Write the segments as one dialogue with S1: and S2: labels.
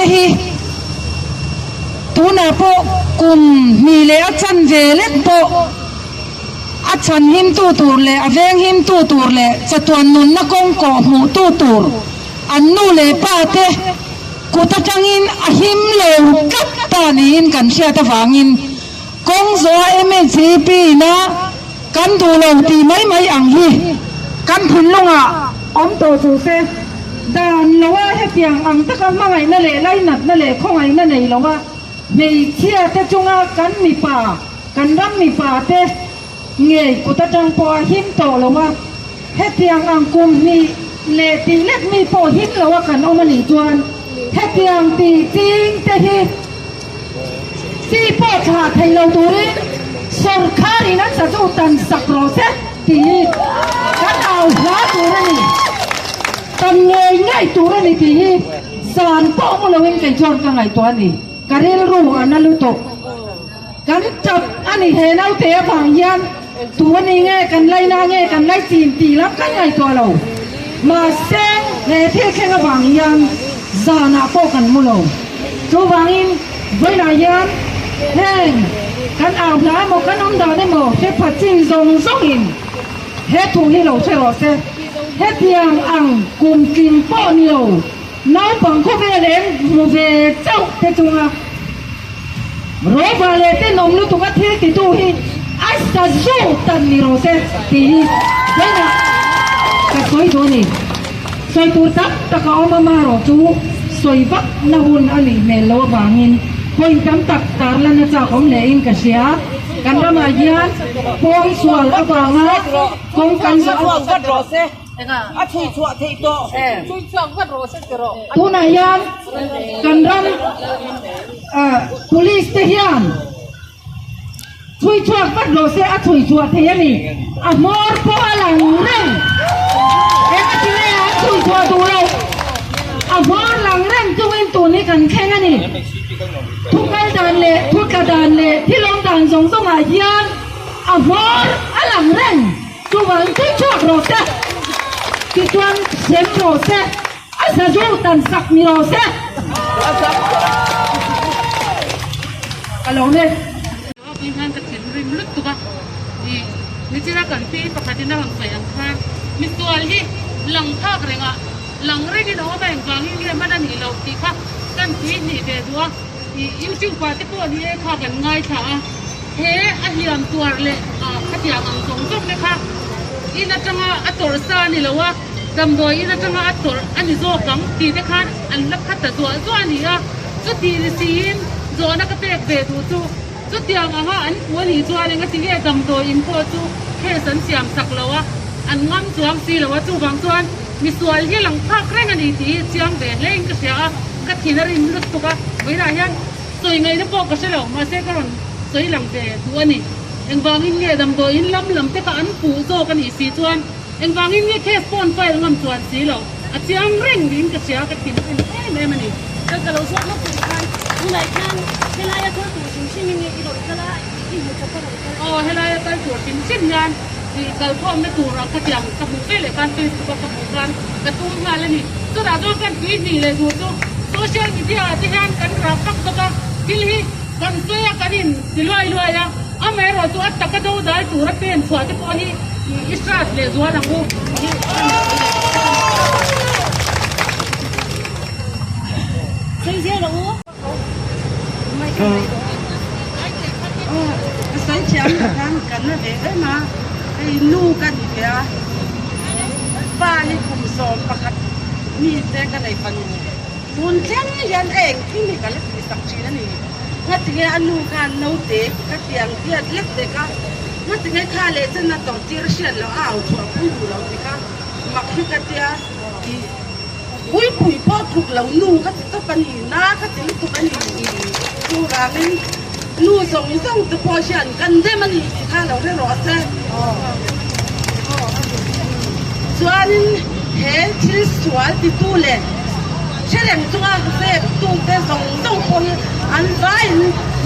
S1: hi tunah pawh kum hnih leh a chanve lek pawh a chhan himtu tur leh a veng himtu tur leh chatuan nunna kawng kawh hmuhtu tur an nu leh pa te kut atangin a him lo tlat ta niin kan hriat avangin kawng zawha MHCP ina kan duh lo tih mai mai ang hi kan thinlungah awm tawh chu se dan loa hetiang ang taka hmangaihna leh lainatna leh khawngaihna nei loa hmeichhia te chunga kan mipa kan ram mipa te ngei kut atang pawh a him tawh lo a, hetiang ang kum hnih leh tih lek mi pawh him lo a kan awm a nih chuan hetiang tih ching te hi chi pawh thlah thei lo turin sawrkhar in an sazu tan sak rawh se tih hi kan au hla tur a ni, tan ngei ngei tur a ni tih hi zan pawh mu loin kei chuan ka ngaihtuah a ni, ka rilru a na lutuk. Kan tap a ni he naute avang hian tu a ni nge kan laina nge kan lai chin tih lam kan ngaihtuah lo. Mahse he thil thleng avang hian zanah pawh kan mu lo. Chuvangin vawiinah hian heng kan au hla emaw kan awm dan emaw hre pha chin zawng zawngin he thu hi lo hre rawh se. Hetiang ang kum tling pawh ni lo naupang khawvel eng hmu ve chauh te chunga Rawva leh tenawm lutuk a thil titu hi a sa zu tan ni rawh se tih hi vawiinah ka sawi duh a ni. Sawi tur tak tak a awm a marawh chu sawi vak na hun a nih hmel loh avangin point tam tak tarlan a chak awm hle in ka hria. Kan ramah hian pawngsual avanga kawng kan zawh.
S2: A chhui chhuah theih tawh. Chhui chhuak vat rawh se ti rawh.
S1: Tunah hian kan ram police te hian chhui chhuak vat rawh se a chhui chhuah thei a ni. A hmawr pawh a lang reng. Eng a ti nge an chhui chhuah duh loh. A hmawr lang reng chungin tun hi kan thleng a ni. Thu kal dan leh thu tla dan leh thil awm dan zawng zawngah hian a hmawr a lang reng. Chuvang tui chhuak rawh se, tichuan sem rawh se, a sazu tan sak ni rawh se. Ka lo ne.
S3: Pui hian ka thinrim lutuk a, i nichina kan pi pakhatin a rawn sawi ang khan misual hi lang phak reng a, lang rengin a awm a, engvangin nge hman a nih loh tih kha kan tui hnih ve duh a, i YouTube ah te pawh ni e kha kan ngaithla a. He a hliam tuar leh khatiang ang zawng zawng te kha in atanga a tawrh sa a ni lo a, damdawi in atanga a tawrh a ni zawk ang tih te khan an la khat ta zuah zuah a ni a. Chuti ni siin zawhna ka pek ve duh chu chutiang anga an phu a nih chuan engati nge damdawi in pawh chu case an siam sak lo a, an ngam chuang si lo a, chuvang chuan misual hi lang phak reng a ni tih hi chiang ve hle in ka hria a, ka thin a rim lutuk a, vawiinah hian Sawi ngaihna pawh ka hre lo, mahse ka rawn sawi lang ve duh a ni. Engvangin nge damdawi in lam lam te kha an puh zawk a nih si chuan engvangin nge case pawh an file ngam chuan si lo, a chiang reng niin ka hria, ka thinrim em em a ni.
S2: Kal ka lo zawk lawk tur khan tunah hian helaia kal tur hrim hrim in nge i rawn kal a, i hmu chawp a rawn kal.
S3: Aw helaia kal tur hrim hrim hian tih kalkhawmna tur ang khatiang ka hmuh ve leh khan Facebook a ka hmuh khan ka tum nghal a ni. Chutah chuan kan tui hnih leh duh chu social media ah te hian kan rah vak bawk a, thil hi kan sawi a kan in ti luai luai a, amaherawh chu a taka do dal tur a pen chhuah te pawh hi i hrat leh zual ang u tih hi kan sawi leh duh a ni.
S2: Sawi zel rawh u.
S4: Ka sawi thiam lo khan ka na ve em a, hei nu ka ni ve a, pa hi kum 11 mi te ka nei fanu tun thleng hian a engkim hi ka la tih sak thin a ni, ngatinge a nu khan naute ka tiang diat lek lek a, ngatinge kha leh chen a tawrh tir a hriat loh a au chhuah pui duh lo ti kha mak hi ka tia tih. Puipui pawh tluk lo nu ka ti tawp a ni, na ka ti lutuk a ni. Chuvangin nu zawng zawng te pawh hian kan dem a ni tih kha lo hre rawh se. Chuanin he thil sual titu leh hre reng chunga zep tute zawng zawng pawh hi an vaiin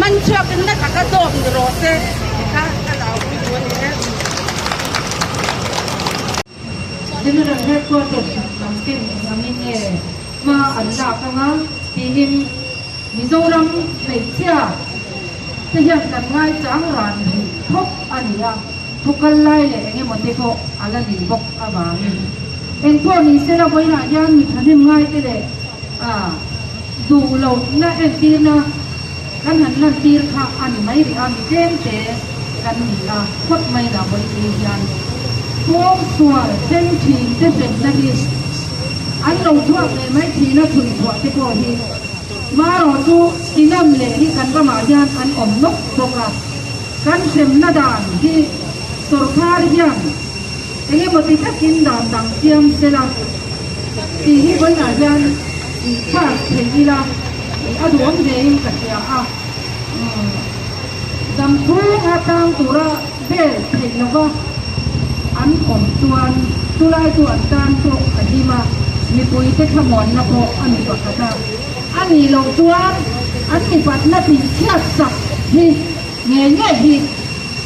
S4: man chhuakin na taka dawp ni rawh se tih kha ka naupui duh a ni e.
S1: General Headquarters lam ten engangin nge hma an lak anga? tiin Mizoram hmeichhia te hian kan ngaichang ran rih khawp a ni a, thu kal lai leh eng emaw te pawh a la ni bawk avangin engpawh ni sela vawiinah hian mi thahnem ngaite leh duh lohna entirna kan han lantir kha a ni mai rih a, mi tlemte kan ni a phawt mai lah vawiin hian pawngsual thleng thin te hremna hi an lo chhuak leh mai thin a, chhui chhuah te pawh hi marawh chu tinam leh hi kan ramah hian an awm nawk bawk a, kan hremna dan hi sawrkar hian eng emaw ti takin dan dang siam sela tih hi vawiinah hian pass thei ila a duhawm hlein ka hria a, dam chhunga tang tura bel theih lova an awm chuan chulai chu an tan pawh a him a, mipuite thlamuanna pawh a ni pakhat a, a nih loh chuan an mipatna tihchhiat sak hi ngei ngei hi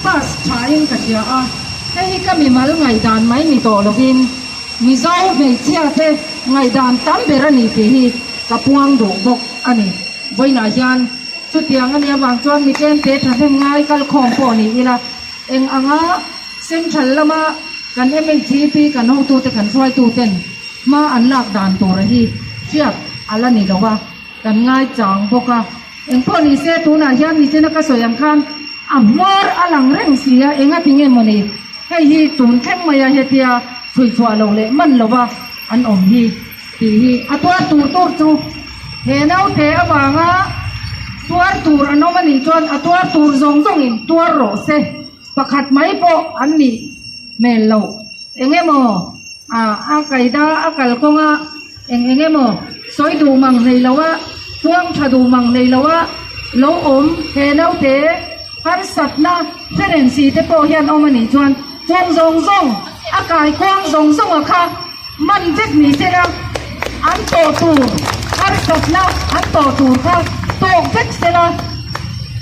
S1: pass thain ka hria a, hei hi ka mimal ngaihdan mai ni tawh lovin Mizo hmeichhia te ngaihdan tam ber a ni tih hi ka puang duh bawk a ni. Vawiinah hian chutiang a nih avang chuan mi tlemte thahnem ngai kalkhawm pawh ni ila, eng anga Central lama kan MHGP kan hotute kan hruaituten hma an lak dan tura hi hriat a la ni lo a, kan ngaichang bawk a. Engpawh ni se tunah hian nichina ka sawi ang khan a hmawr a lang reng si a, enga tinge mawni Hei hi tun thleng maia hetia chhui chhuah lo leh man lova an awm hi tih hi a tuar tur tur chu he naute avanga tuar tur an awm a nih chuan a tuar tur zawng zawngin tuar rawh se pakhat mai pawh an nih hmel loh. Eng emaw a kaida a kalkawnga eng eng emaw sawi duh mang nei loa tuang tha duh mang nei loa lo awm he naute Harsatna hre reng si te pawh hian awm a nih chuan chuang zawng zawng a kaikuang zawng zawng a kha man vek ni se la, an tawh tur harsatna an tawh tur kha tawk vek se la,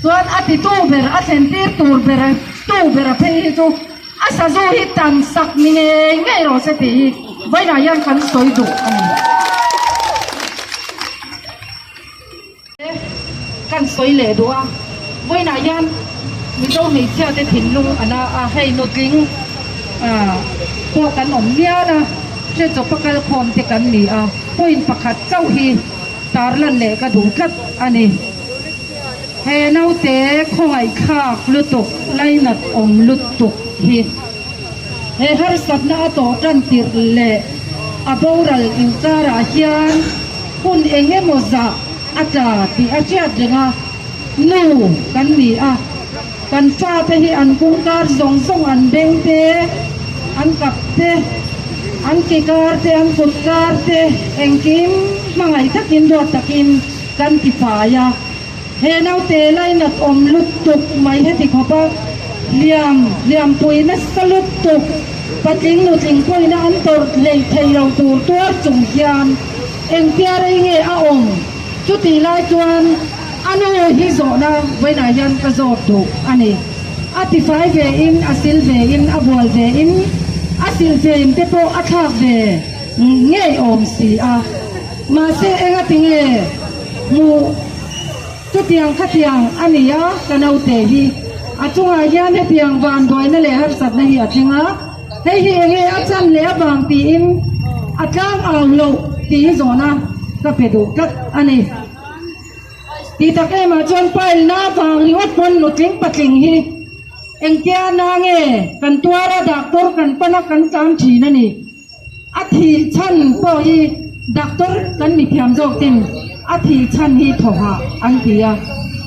S1: chuan a titu ber a thlen tir tur ber tu ber a phei hi chu a sazu hi tan sak ni ngei ngei rawh se tih hi vawiinah hian kan sawi duh a ni. Kan sawi leh duh a, vawiinah hian Mizo hmeichhia te thinlung a na a, hei nutling pawh kan awm mial a, hre chawpa kal khawm te kan ni a, point pakhat chauh hi tarlan leh ka duh tlat a ni. He naute khawngaihthlak lutuk, lainat awm lutuk hi he harsatna a tawh tan tirh leh a boral inkarah hian Hun eng emaw zah a tla tih a hriat reng a, nu kan ni a, kan fate hi an kungkar zawng zawng an beng te, an kap te, an ki kar te, an kut kar te engkim hmangaih takin duat takin kan ti fai a. He naute lainat awm lutuk mai heti khawp a, hliam hliampui nasa lutuk patling nutling pawhina an tawrh hleih thei lo tur tuar chung hian engtia rei nge a awm? Chutih lai chuan a nu hi zawhna vawiinah hian ka zawt duh a ni. A tifai ve in, a sil ve in, a bual ve in, a silfen te pawh a thlak ve ngei awm si a. Mahse engati nge hmuh chutiang khatiang a ni a, ka naute hi a chungah hian hetiang vanduaina leh harsatna hi a thleng a, hei hi enge a chan leh avang tiin a tlang au loh tih hi zawhna ka pe duh tlat a ni. Tih tak emah chuan pile-na avang ringawt pawn nutling patling hi engtia na nge kan tuar a, doctor kan pan a, kan tlan thin a ni. A thih chhan pawh hi doctor kan mi thiam zawk ten a thih chhan hi thawhah an ti a.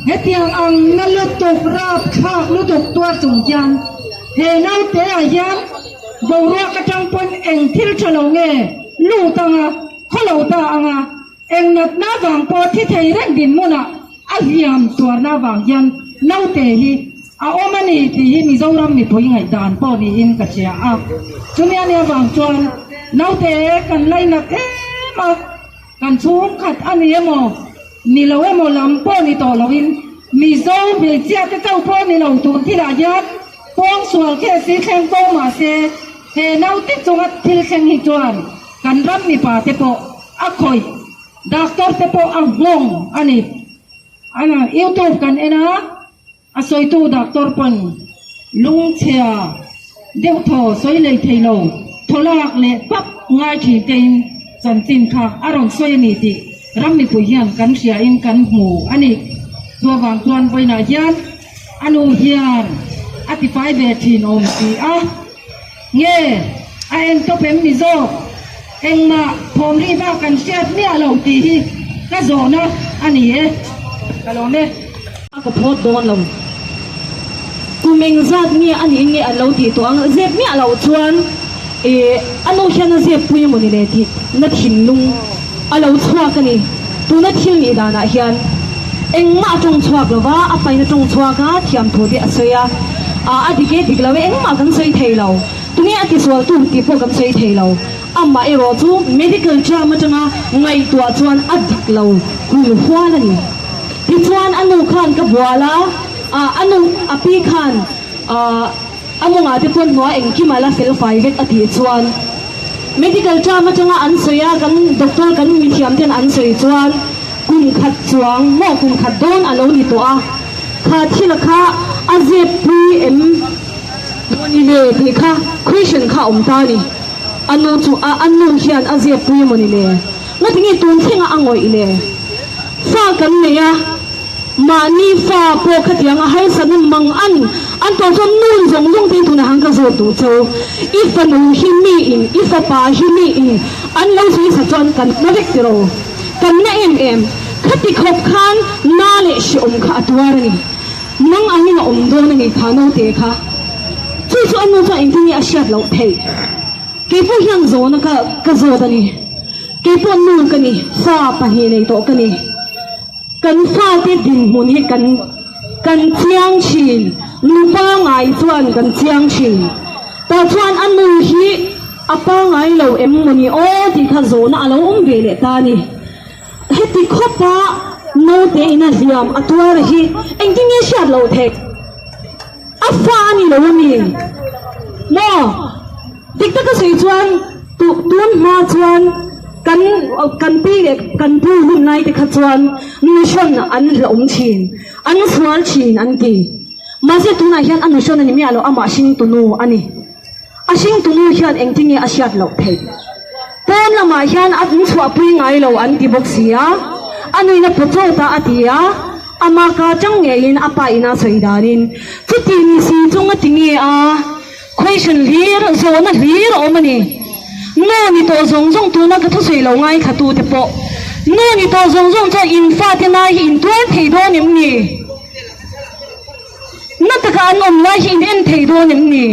S1: Hetiang ang na lutuk rap thlak lutuk tuar chung hian he naute ah hian boruak atang pawn eng thil tha lo nge lut anga khaw lo ta anga Eng natna vang pawh thi thei reng dinhmunah a hliam tuarna vang hian naute hi a awm a ni tih hi Mizoram mipui ngaihdan pawh niin ka hria a. Chumi a nih avang chuan naute kan lainat em a, kan chhungkhat a ni emaw ni lo emaw lam pawh ni tawh loin Mizo hmeichhia te chauh pawh ni lo tur thilah hian pawngsual case hi thleng fo mahse he naute chunga thil thleng hi chuan kan ram mipa te pawh a khawih. Doctor te pawh a nghawng a ni. Ana YouTube kan en a, a sawitu doctor pawn lungchhia deuh thaw sawi lei thei lo, thaw lak leh pap ngai thin tein chanchin kha a rawn sawi a ni tih ram mipui hian kan hria in kan hmu a ni. Chuvang chuan vawiinah hian a nu hian a tifai ve thin awm si a. Nge a en tawp em ni zawk? Engmah thawm ri bak kan hriat miah lo tih hi ka zawhna a ni e. Ka lawm e.
S2: A ka phawt dawn lo. Kum engzat nge a nih nge an lo tih tawh ang zep miah loh chuan ih a nu hian a zep pui emaw ni le tih na thinlung a lo chhuak a ni. Tuna thil nih danah hian engmah a tawng chhuak lo va, a pain a tawng chhuak a, thiamthu te a sawi a, a dik e dik lo e engmah kan sawi thei lo, tunge a tisual tu tih pawh kan sawi thei lo. Amah erawh chu medical term atanga ngaihtuah chuan a dik lo hul hual a ni. Tichuan a nu khan ka bual a, a nu a pi khan a mawngah te chuan hnuai engkim a la fel fai vek a tih chuan medical term atanga an sawi a, kan doctor kan mithiam ten an sawi chuan kum khat chuang maw kum khat dawn a lo ni tawh a, kha thil kha a zep pui em maw ni le tih kha question kha a awm ta a ni. A nu chu a a nu hian a zep pui emaw ni le? Ngatinge tun thlengah a ngawih le? Fa kan nei a, mahni fa pawh khatiang a harsatna mang an an tawh chuan nu zawng zawng te tunah han ka zawt duh cheu. I fanu hi mi in, i fapa hi mi in an lo sawi sak chuan kan na vek tiraw? Kan na em em. Khati khawp khan na leh hreawm kha a tuar a ni. Nang angin a awm dawn a ni kha naute kha. Chu chu a nu chuan engtin nge a hriat loh theih? Keipawh hian zawhna ka ka zawt a ni. Keipawh nu ka ni, fa pahnih nei tawh ka ni. Kan fate dinhmun hi kan kan chiang thin, nupa ngai chuan kan chiang thin. Tah chuan a nu hi a pangai lo em maw ni aw tih kha zawhna a lo awm ve leh ta a ni. Heti khawpa naute ina hliam a tuar hi engtin nge hriat loh theih? A fa a ni lo a mi? Maw? Dik taka sawi chuan tu tun hma chuan kan kan pi leh kan pu hun lai te kha chuan nuhrawn an hlauhawm thin, an sual thin an ti. Mahse tunah hian a nuhrawn a ni miah lo, amah hringtunu a ni. A hringtunu hian engtin nge a hriat loh theih? Pawn lamah hian a inchhuahpui ngai lo an ti bawk si a, a nuina pawchawt a a ti a, ama ka chang ngeiin a pa ina sawi danin chuti ni si chung a ti nge a, question hlir, zawhna hlir a awm a ni. Nu ni tawh zawng zawng tuna ka thusawi lo ngaithla te pawh nu ni tawh zawng zawng chuan in fate nai hi in tuar thei dawn em ni? Na taka an awm lai hi in en thei dawn em ni?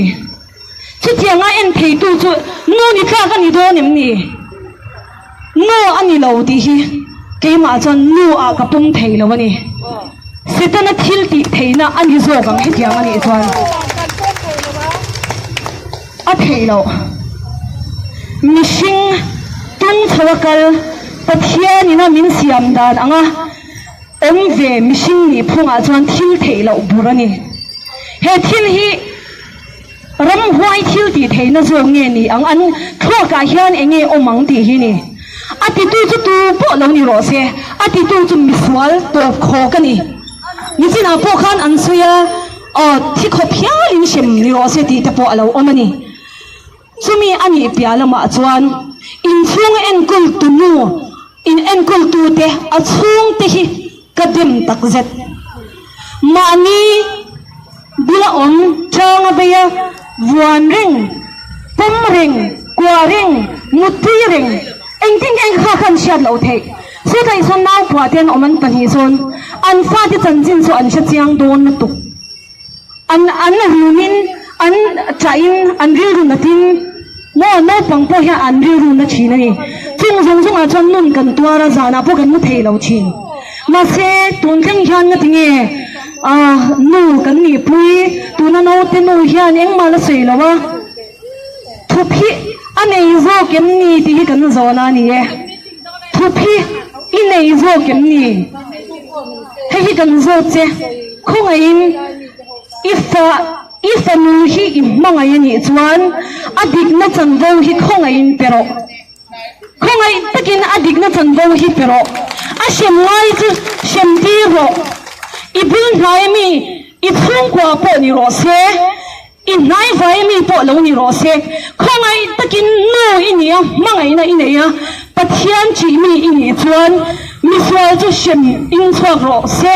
S2: Chutianga en theitu chu nu ni tlak a ni dawn em ni? Nu a ni lo tih hi keimah chuan nu ah ka pawm thei lo a ni. Setana thil tih theihna a ni zawk ang hetiang a nih chuan a theih loh. Mihring tung chho a kal Pathianina min siam dan anga Awm ve mihring nih phungah chuan thil theih loh bur a ni. He thil hi ramhuai thil tih theihna zawk nge ni ang? An thluakah hian eng nge awm ang tih hi ni. A titu chu tu pawh lo ni rawh se, a titu chu misual tawp khawk a ni. Nichinah pawh khan an sawi a, aw thi khawp hialin hrem ni rawh se tih te pawh a lo awm a ni. Chumi a nih piah lamah chuan inchhunga enkawl tunu In enkawltute a chhungte hi ka dem takzet. Mahni bula awm changa veia vuan reng, pawm reng, kuah reng, mutpui reng, engtin nge kha khan hriat loh theih. Chutah chuan naupua te an awm an pahnih chuan an fate chanchin chu an hre chiang dawn lutuk. An an runin, an chahin, an rilru natin maw naupang pawh hian an rilru na thin a ni. Chung zawng zawngah chuan nun kan tuar a, zanah pawh kan mu thei lo thin. Mahse, tun thleng hian nga tinge ah nu kan nihpui, tuna naute nu hian engmah la sawi lo a, thup hi a nei zawk em ni tih hi kan zawn a ni e. Thup hi i nei zawk em ni? Hei hi kan zawt che, khawngaihin i fa i fanu hi i hmangaih a nih chuan a dikna chanvo hi khawngaihin pe rawh. Khawngaih takin a dikna chanvo hi pe rawh. A hrem ngai chu hrem tir rawh. I bul hnai mi, i chhungkua pawh ni rawh se, i hnaivai mi pawh lo ni rawh se. Khawngaih takin nu i nih a, hmangaihna i nei a, Pathian ṭih mi i nih chuan misual chu hrem in chhuak rawh se,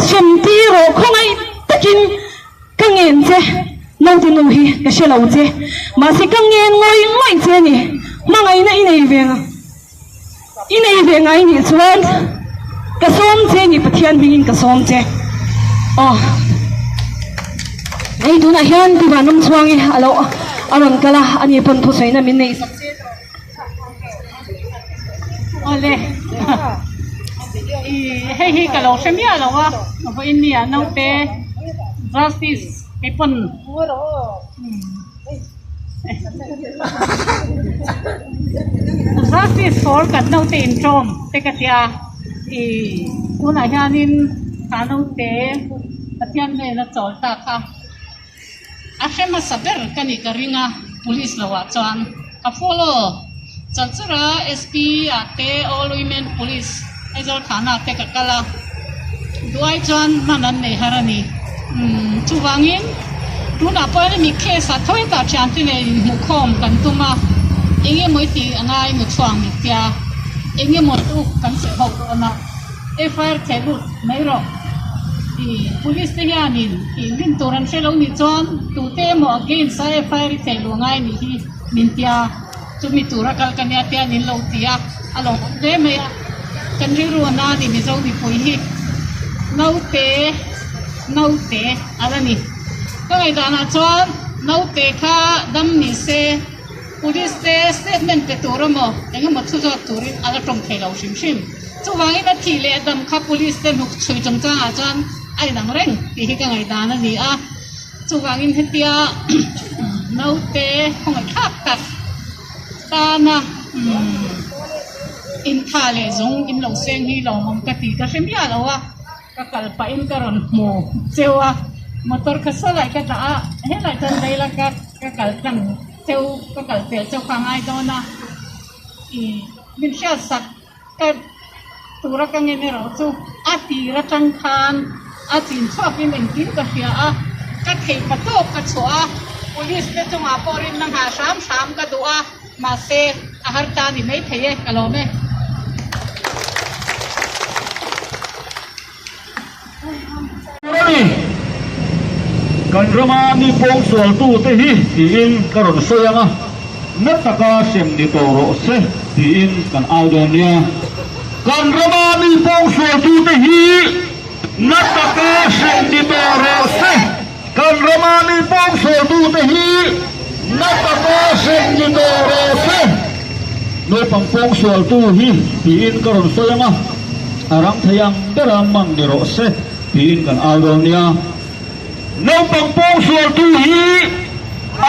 S2: hrem tir rawh. Khawngaih takin. Ka ngen che, naute nu hi ka hre lo che, mahse ka ngen ngawih ngawih che a ni, hmangaihna i nei ve nga, i nei ve ngai nih chuan ka sawm che a ni, Pathian hmingin ka sawm che. Aw, hei tunah hian Pi Vanramchhuangi a lo a rawn kal a, ani pawn thusawina min neih sak che tawh.
S3: Awle i hei hi ka lo hre miah lo a vawiin ni ah naute justice kei pawn justice for kan naute intawm te ka tia i tunah hianin kha naute Pathian hnena chawl ta kha. A hre hmasa ber ka nih ka ring a, police lo ah chuan ka follow char char a, SP ah te All Women Police Aizawl Thana ah te ka kal a, duai chuan hman an nei har a ni. Umm chuvangin tunah pawh hian mi case ah tho hetah thiante nen inhmuhkhawm kan tum a, eng emaw i tih a ngai nu chhuang mit tia eng emaw chu kan sawi ho dawn a. FIR theh lut mai rawh. I police te hianin tih rin tur an hre lo nih chuan tute emaw against a FIR i theh luh angai nih hi min tia chumi tura kal ka nia te an in lo ti a, a lawm awm hle mai a. Kan rilru a na ni Mizo mipui hi naute naute a la ni. Ka ngaihdanah chuan naute kha dam ni se. Police te statement pe tur emaw eng emaw thu zawt turin a la tawng thei lo hrim hrim. Chuvangin a thih leh a dam kha police te hnuk chhui chungchangah chuan a inang reng tih hi ka ngaihdan a ni a. Chuvangin hetia naute khawngaihthlak tak tana intha leh zawng in lo seng hi lawmawm ka ti ka hre miah lo a. Ka kal pahin ka rawn hmu cheu a, motor kha saw lai ka dah a, helai chuan vei la ka ka kal tlang cheu ka kal pel cheu kha a ngai dawn a, ih min hriat sak ka tura ka ngen erawh chu a tir atang khan a chin chhuakin engkim ka hria a, ka theih pa tawk ka chhuah a, police te chungah pawh rinna nghah hram hram ka duh a. Mahse, a har ta ni mai thei e, ka lawm e.
S5: Ani, kan rama mi pawngsualtute hi tiin ka rawn sawi ang a, na taka hrem ni tawh rawh se tiin kan au dawn nia. Kan rama mi pawngsualtute hi na taka hrem ni tawh rawh se. Kan rama mi pawngsualtute hi na taka hrem ni tawh rawh se. Naupang pawngsualtu hi tiin ka rawn sawi ang a, a rang thei ang bera man ni rawh se tiin kan au dawn nia. Naupang pawngsualtu hi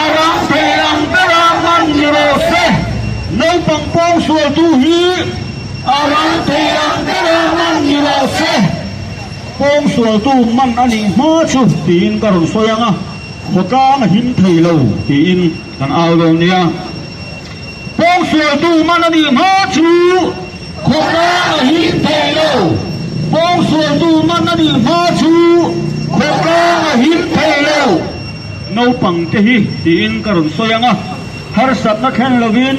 S5: a rang thei ang bera man ni rawh se. Naupang pawngsualtu hi a rang thei ang bera man ni rawh se. Pawngsualtu man a nih hma chu tiin ka rawn sawi ang a, khawtlang a him thei lo tiin kan au dawn nia. Pawngsualtu man a nih hma chu khawtlang a him thei lo. Pawngsualtu man a nih hma chu khawtlang a him thei lo. Naupang te hi tiin ka rawn sawi ang a, harsatna thlen lovin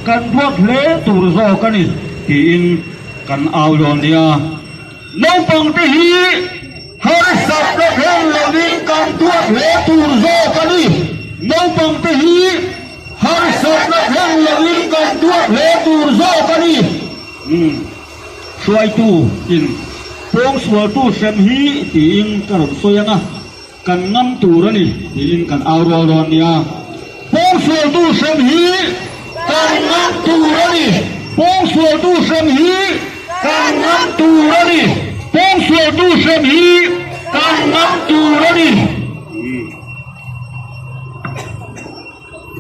S5: kan duat hle tur zawk a ni tiin kan au dawn nia. Naupang te hi harsatna thleng lovin kan tuat hle tur zawk a ni. Naupang te hi harsatna thleng lovin kan tuat hle tur zawk a ni. Hruaitu in pawngsualtu hrem hi tiin ka rawn sawi ang a. Kan ngam tur a ni tiin kan au rual dawn nia. Pawngsualtu hrem hi kan ngam tur a ni. Pawngsualtu hrem hi kan ngam tur a ni. Pawngsualtu hrem hi kan ngam tur a ni.